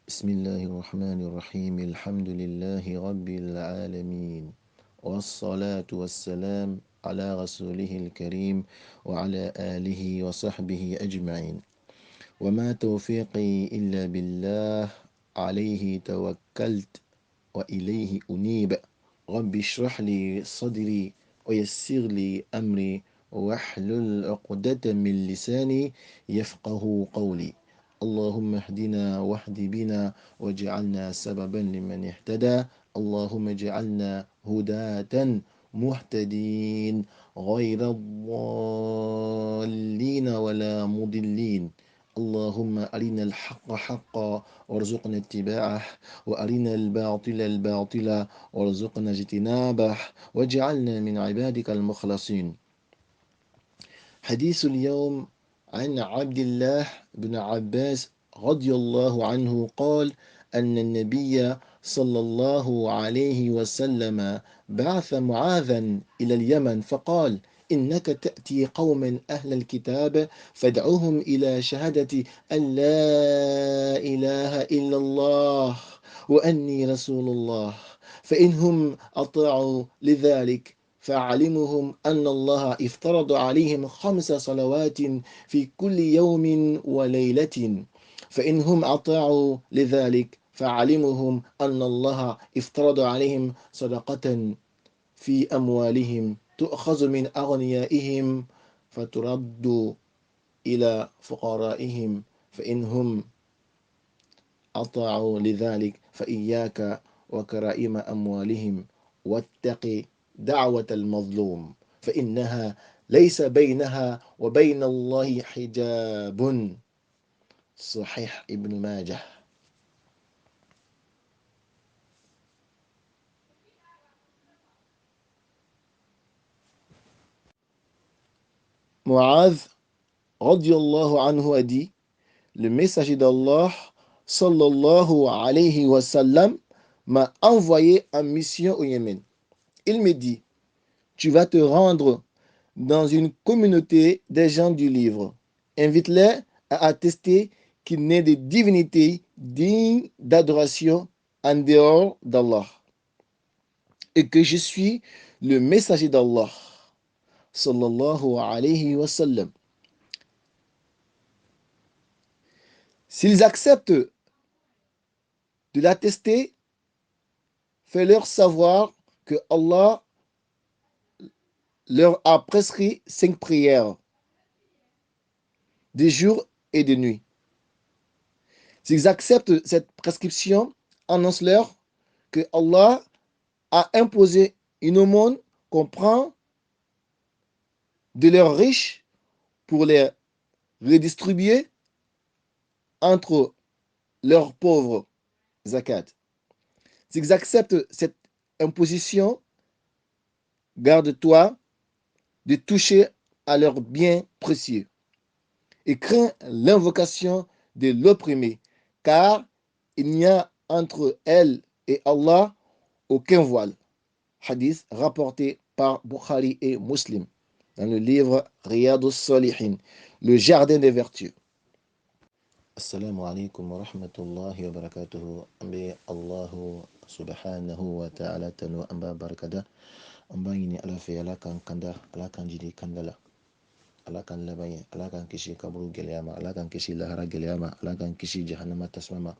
بسم الله الرحمن الرحيم. الحمد لله رب العالمين، والصلاة والسلام على رسوله الكريم وعلى آله وصحبه أجمعين. وما توفيقي إلا بالله، عليه توكلت وإليه أنيب. رب اشرح لي صدري ويسر لي أمري واحلل عقدة من لساني يفقه قولي. اللهم اهدنا واهد بنا واجعلنا سببا لمن اهتدى. اللهم اجعلنا هداة مهتدين غير الضالين ولا مضلين. اللهم أرنا الحق حقا وارزقنا اتباعه، وأرنا الباطل الباطلا وارزقنا اجتنابه، واجعلنا من عبادك المخلصين. حديث اليوم عن عبد الله بن عباس رضي الله عنه قال أن النبي صلى الله عليه وسلم بعث معاذا إلى اليمن فقال: إنك تأتي قوما أهل الكتاب فادعوهم إلى شهادة أن لا إله إلا الله وأني رسول الله، فإنهم أطاعوا لذلك فأعلمهم أن الله افترض عليهم 5 صلوات في كل يوم وليلة، فإنهم أطاعوا لذلك فأعلمهم أن الله افترض عليهم صدقة في أموالهم تؤخذ من أغنيائهم فترد إلى فقرائهم، فإنهم أطاعوا لذلك فإياك وكرائم أموالهم، واتق دعوة المظلوم فإنها ليس بينها وبين الله حجاب. صحيح ابن ماجه. Mu'adh radiallahu anhu a dit: le messager d'Allah sallallahu alayhi wa sallam m'a envoyé en mission au Yémen. Il me dit: tu vas te rendre dans une communauté des gens du livre. Invite-les à attester qu'il n'est de divinité digne d'adoration en dehors d'Allah et que je suis le messager d'Allah sallallahu alayhi wa sallam. S'ils acceptent de l'attester, fais-leur savoir que Allah leur a prescrit 5 prières, des jours et des nuits. S'ils acceptent cette prescription, annonce-leur que Allah a imposé une aumône qu'on prend de leurs riches pour les redistribuer entre leurs pauvres zakat. S'ils acceptent cette imposition, garde-toi de toucher à leurs biens précieux et crains l'invocation de l'opprimé, car il n'y a entre elle et Allah aucun voile. Hadith rapporté par Bukhari et Muslim dans le livre Riyadus Salihin, le jardin des vertus. Assalamu alaikum wa rahmatullahi wa barakatuhu. Ambe Allahu subhanahu wa ta'ala tanu amba barakada. Amba yini ala fe ala kan kanda, ala kan jidi kandala, ala kan labaye, ala kan kishi kaburu gɛlɛya ma, ala kan kisi lahara gɛlɛya ma, ala kan kisi jahannama tasuma ma,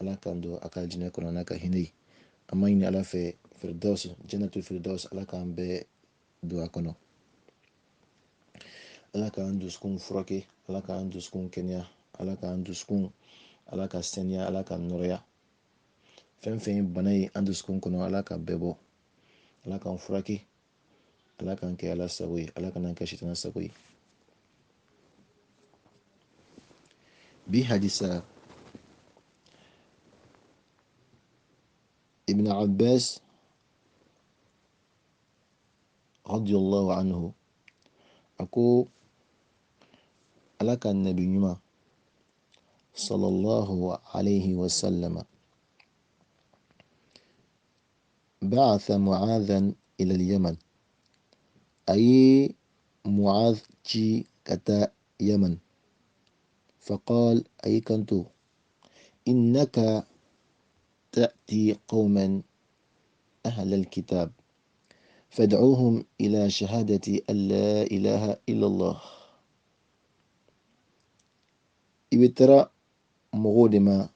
ala kan don a ka jinɛ kɔnɔ n'a ka hinɛ ye. An b'a ɲini ala fɛ firdaus, jannatul firdaus, ala k'an bɛɛ don a kɔnɔ. Ala k'an dusukun furakɛ, ala k'an dusukun kɛnɛya, ala k'an dusukun, ala ka saniya, ala ka nɔrɔya. Fɛn fɛn ye bana ye an dusukun kɔnɔ, ala ka bɛɛ bɔ, ala k'an furakɛ, ala k'an kɛ ala sago ye, ala kan'an kɛ sitana sago ye. Bi hadisa Ibn Abbas radiyallahu anhu a ko ala ka nabi ɲuman sallallahu alayhi wa sallama ba'atha Mu'adhan ila al-Yaman, a ye Mu'adh ci ka taa Yaman. Faqal, a y'i kanto: innaka تأتي قوما أهل الكتاب فادعوهم إلى شهادة أن لا إله إلا الله. I bɛ taara mɔgɔw de ma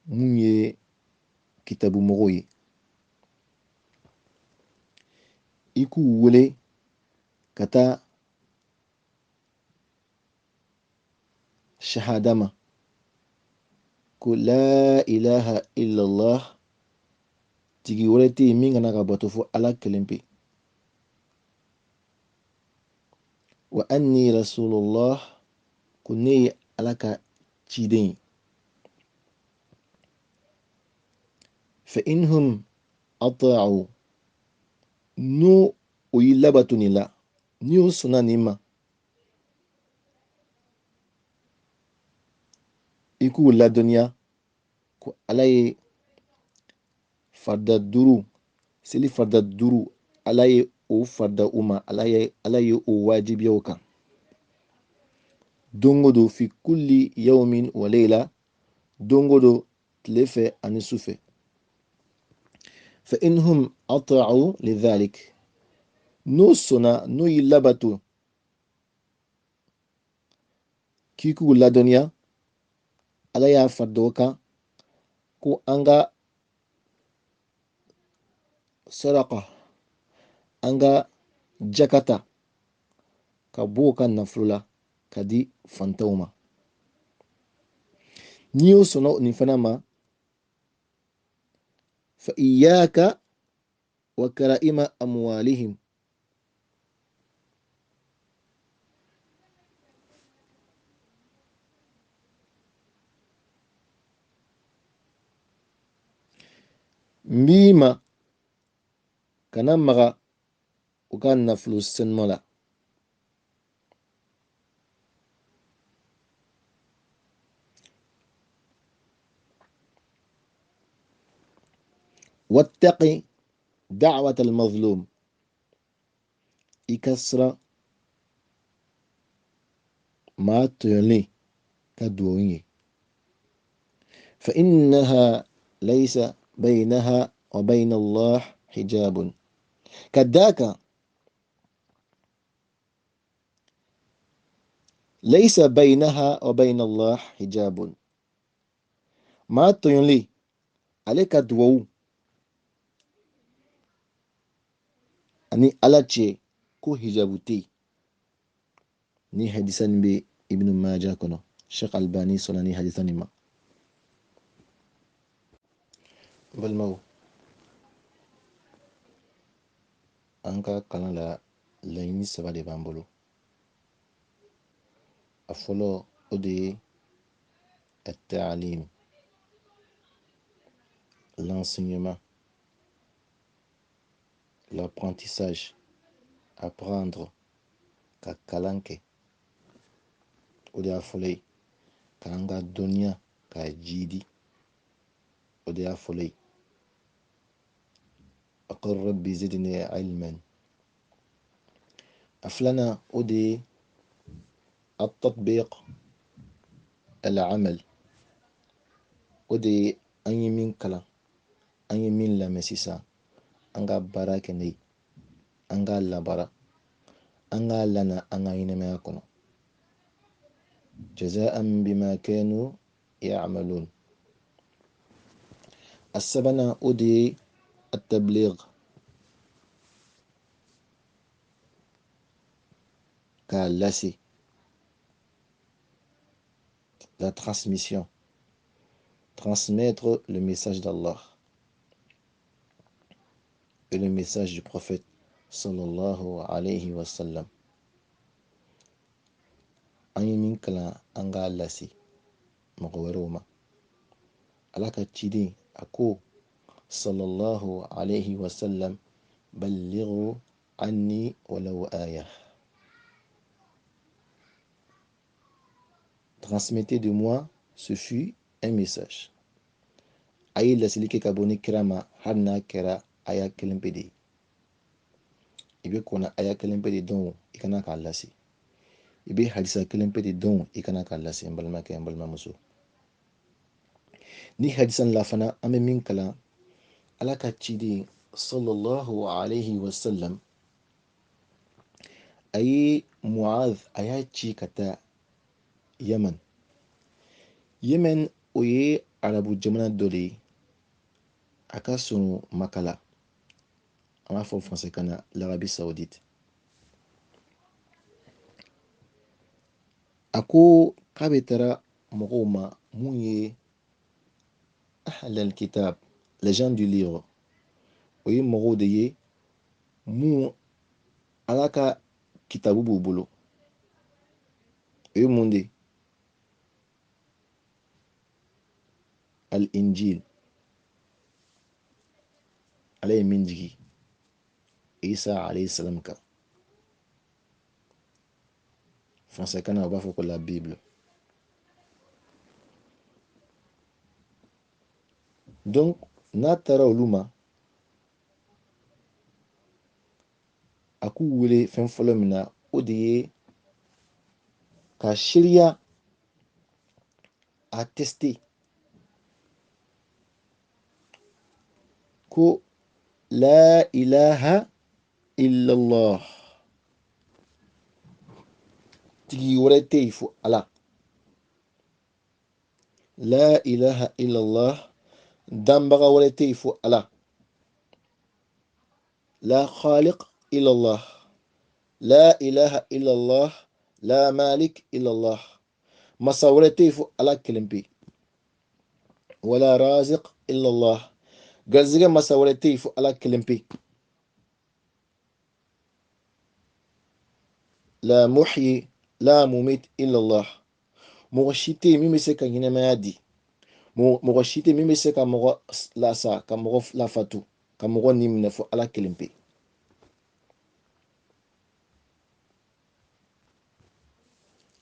mun ye kitabu mɔgɔw ye, i k'u wele ka taa shahada ma ko la ilaha illallah, tigi wɛrɛ tɛ yen min kana ka bato fo Ala kelen pe, wa anni rasulullah, ko ne ye Ala ka ciden ye. Fa inhum ata'u, n'o o y'i labato nin la, n'i y'o sɔnna nin ma, i k'u ladɔnniya ko Ala ye farida duuru, seli farida duuru, Ala ye o farida u ma, Ala ye o wajibiya u kan don o don, fi kulli yawmin wa layla, don o don tile fɛ ani su fɛ. Fa inhum ata'u lidhalik, n'o sɔnna, n'o y'i labato k'i k'u ladɔnniya, Ala y'a farida o kan ko an ka saraka, an ka jakata ka bɔ o ka nafolo la ka di fantanw ma. N'i y'o sɔnna nin fana ma, fa iyyaka wa kara'ima amwalihim, n b'i ma kana maga u ka nafolo senuma la. Wattaqi da'wat al-mazlum, i ka siran maa tɔɲɔlen ka duwawu ye. Fa innaha laysa baynaha wa bayna Allah hijabun, ka d'a kan laysa baynaha wa bayna Allah hijabun, maa tɔɲɔlen ale ka duwawu ani Ala cɛ ko hijabu tɛ yen. Ni hadisa nin bɛ Ibn Majah kɔnɔ, Sheikh Albani sɔnna ni hadisa nin ma. N balimaw, an ka kalan la laɲini saba de b'an bolo. A fɔlɔ, o de ye at-ta'lim, l'enseignement, l'apprentissage, apprendre, ka kalan kɛ, o de y'a fɔlɔ ye. K'an ka dɔnniya k'a jiidi, o de y'a fɔlɔ ye. Aqul rabbi zidni ilman. A filanan, o de ye at-tatbiq, al-amal, o de ye an ye min kalan, an ye min lamɛn sisan, an ka baara kɛ n'a ye, an k'a labaara, an k'a lana an ka ɲɛnamaya kɔnɔ. Jaza'an bima kanu ya'malun. A sabanan, o de ye at-tabligh, k'a lase, la transmission, transmettre le message d'Allah et le message du prophète sallallahu alayhi wa sallam. An ye min kalan, an k'a lase mɔgɔ wɛrɛw ma. Ala ka ciden a ko sallallahu alayhi wa sallam, ballighu anni walau aya, transmettez de moi, ce fut un message. A ye laseli kɛ ka bɔ ni kira ma, hali n'a kɛra aya kelen pe de ye. I bɛ kɔnna aya kelen pe de dɔn, i kana k'a lase. I bɛ hadisa kelen pe de dɔn, i kana k'a lase. N balimakɛ, n balimamuso, Ni hadisa la fana an bɛ min kalan, Ala ka ciden sallallahu alayhi wa sallam a ye Muaz a y'a ci ka taa Yemen. Yemen o ye arabu jamana dɔ de ye, a ka surun Maka la, an b'a fɔ français kan na l'Arabie Saoudite. A ko k'a bɛ taara mɔgɔw ma mun ye ahlal kitab, les gens du livre, o ye mɔgɔw de ye mun Ala ka kitabu b'u bolo. O ye mun de ye? Al-Injil, Ala ye min jigi Isa alayhi salam kan. Français kan na u b'a fɔ ko la Bible. Donc n'a taara olu ma, a k'u wele fɛn fɔlɔ min na, o de ye ka seereya attester ko la ilaha illallah, tigi wɛrɛ tɛ yen fo Ala. La ilaha illallah, danbaga wɛrɛ tɛ yen fo Ala. La khaliq illallah, la ilaha illallah, la malik illallah, masa wɛrɛ tɛ yen fo Ala kelen pe. Wala raziq illallah, garizigɛ masa wɛrɛ tɛ yen fo Ala kelen pe. La muhyi la mumit illallah, mɔgɔ si tɛ yen min bɛ se ka ɲɛnɛmaya di, mɔgɔ si tɛ yen min bɛ se ka mɔgɔ lasa, ka mɔgɔ lafatu, ka mɔgɔ ni minɛ fo Ala kelen pe.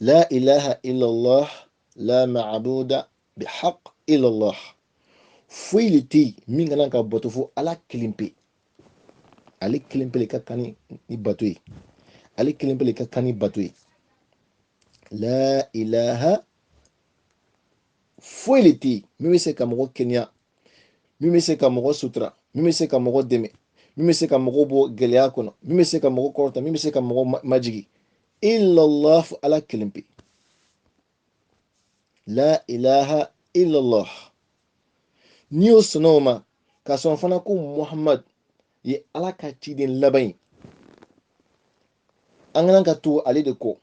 La ilaha illallah, la ma'buda bihaq illallah, foyi le tɛ yen min kana ka bato fo Ala kelen pe. Ale kelen pe le ka kan ni bato ye, ale kelen pe le ka kan ni bato ye. La ilaha, foyi le tɛ yen min bɛ se ka mɔgɔ kɛnɛya, min bɛ se ka mɔgɔ sutura, min bɛ se ka mɔgɔ dɛmɛ, min bɛ se ka mɔgɔ bɔ gɛlɛya kɔnɔ, min bɛ se ka mɔgɔ kɔrɔta, min bɛ se ka mɔgɔ majigi, illallah, fo Ala kelen pe. La ilaha illallah. N'i y'o sɔnna o ma, ka sɔn fana ko Muhammad ye Ala ka ciden laban ye, an kana ka to ale de kɔ,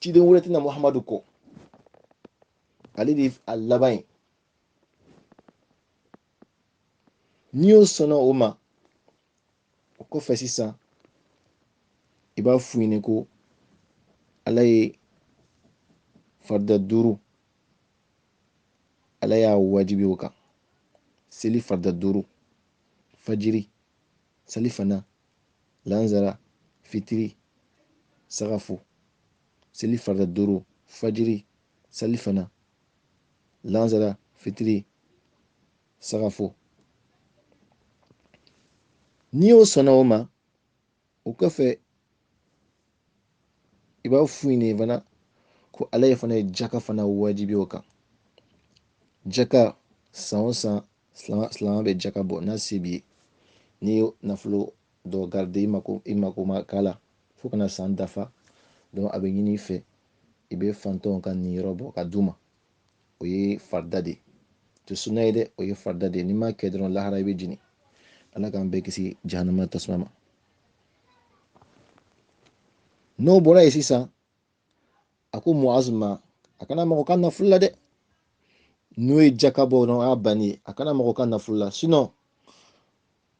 ciden wɛrɛ tɛna Muhammadu kɔ, ale de ye a laban ye. N'i y'o sɔnna o ma, o kɔfɛ sisan i b'a f'u ɲɛna ko Ala ye farida 5, Ala y'a wajibi o kan. Seli farida 5, fajiri, salifana, lanzara, fitiri, sagafo. Seli farida 5, fajiri, salifana, lanzara, fitiri, sagafo. N'i y'o sɔnna o ma, o kɔfɛ i b'a f'u ɲɛna fana ko Ala ye fana ye jaka fana wajibi o kan. Jaka san o san silamɛ bɛ jaka bɔ n'a se b'i ye. N'i ye nafolo dɔ garder i mako ma k'a la fo kana san dafa, donc a bɛ ɲini i fɛ i bɛ fantanw ka niyɔrɔ bɔ ka d'u ma. O ye farida de ye, tɛ sunna ye dɛ, o ye farida de ye. N'i m'a kɛ dɔrɔn lahara i bɛ jeni. Ala k'an bɛɛ kisi jahanama tasuma ma. N'o bɔra yen sisan, a ko Muaz ma a kana mago ka nafolo la dɛ. N'o ye jaka bɔ dɔrɔn, a y'a banni ye, a kana mago ka nafolo la. Sinon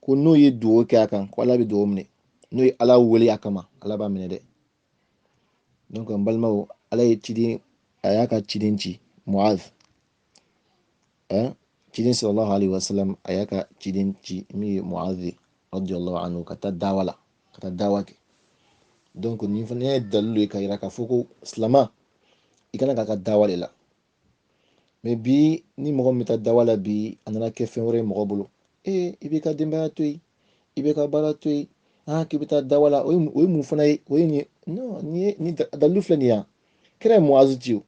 ko n'o ye duwawu kɛ a kan, ko Ala bɛ duwawu minɛ. N'o ye Ala wele a kama, Ala b'a minɛ dɛ. Donc n balimaw, Ala ye ciden, a y'a ka ciden ci Muaz, hein, ciden sallallahu alaihi wasallam a y'a ka ciden ci min ye Muaz ye radiyallahu anhu, ka taa dawa la, ka taa dawa kɛ. Donc nin fana ye dalilu ye ka yira k'a fɔ ko silama i kana k'a ka dawa de la. Mais bi ni mɔgɔ min bɛ taa dawa la bi, a nana kɛ fɛn wɛrɛ ye mɔgɔ bolo. I b'i ka denbaya to yen, i b'i ka baara to yen, k'i bɛ taa dawa la, o ye mun fana ye? O ye nin ye. Non, nin ye nin dalilu filɛ nin ye yan. Kira ye Muaz ci o.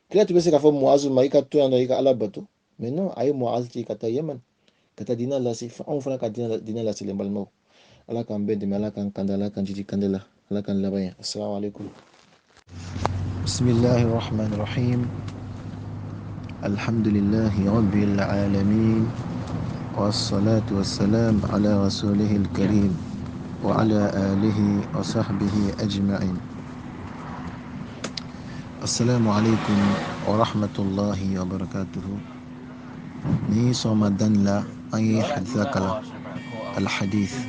Kira tun bɛ se k'a fɔ Muazu ma i ka to yan nɔ, i ka Ala bato. Mais non, a ye Muaz ci ka taa Yemen, ka taa diinɛ lase. Anw fana ka diinɛ lase, n balimaw. Ala k'an bɛɛ dɛmɛ, Ala k'an kanda, Ala k'an jidi kanda la, Ala k'an laban ye. Assalamu alaikum. Bismillahir Rahmanir Rahim. Alhamdulillahi Rabbil Alamin. والصلاة والسلام على رسوله الكريم وعلى آله وصحبه أجمعين. السلام عليكم ورحمة الله وبركاته. Ni sɔgɔmada nin la, an ye hadisa kalan, alhadith.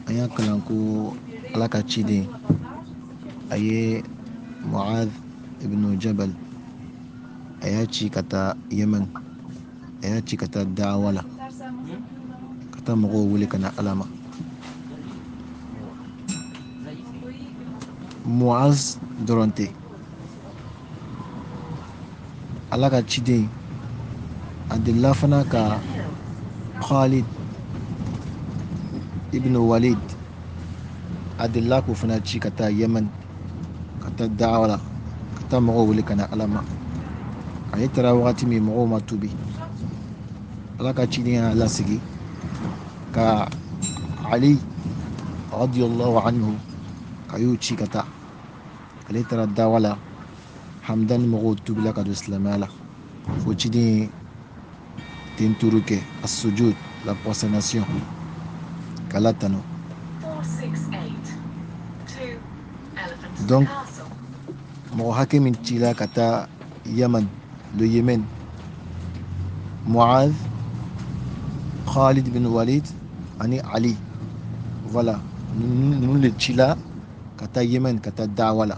An y'a kalan ko Ala ka ciden a ye Muad ibn Jabal, a y'a ci ka taa Yemen, a y'a ci ka taa da'awa la, ka taa mɔgɔw wele ka na Ala ma. Muaz dɔrɔn tɛ, Ala ka ciden a delila fana ka Khalid ibn Walid, a delila k'o fana ci ka taa Yemen, ka taa da'awa la, ka taa mɔgɔw wele ka na Ala ma. Ale taara wagati min, mɔgɔw ma tubi. Ala ka ciden y'a lasigi ka Ali radiyallahu anhu, ka y'o ci ka taa. Ale taara dawa la, Hamdan mɔgɔw tubila ka don silamɛya la, fo ciden ye ten turu kɛ, asujud, la prosternation, k'Ala tanu. Donc mɔgɔ hakɛ min cila ka taa Yaman, le Yémen, Muaz, Khalid bin Walid ani Ali, voilà, ninnu de cila ka taa Yemen, ka taa dawa la.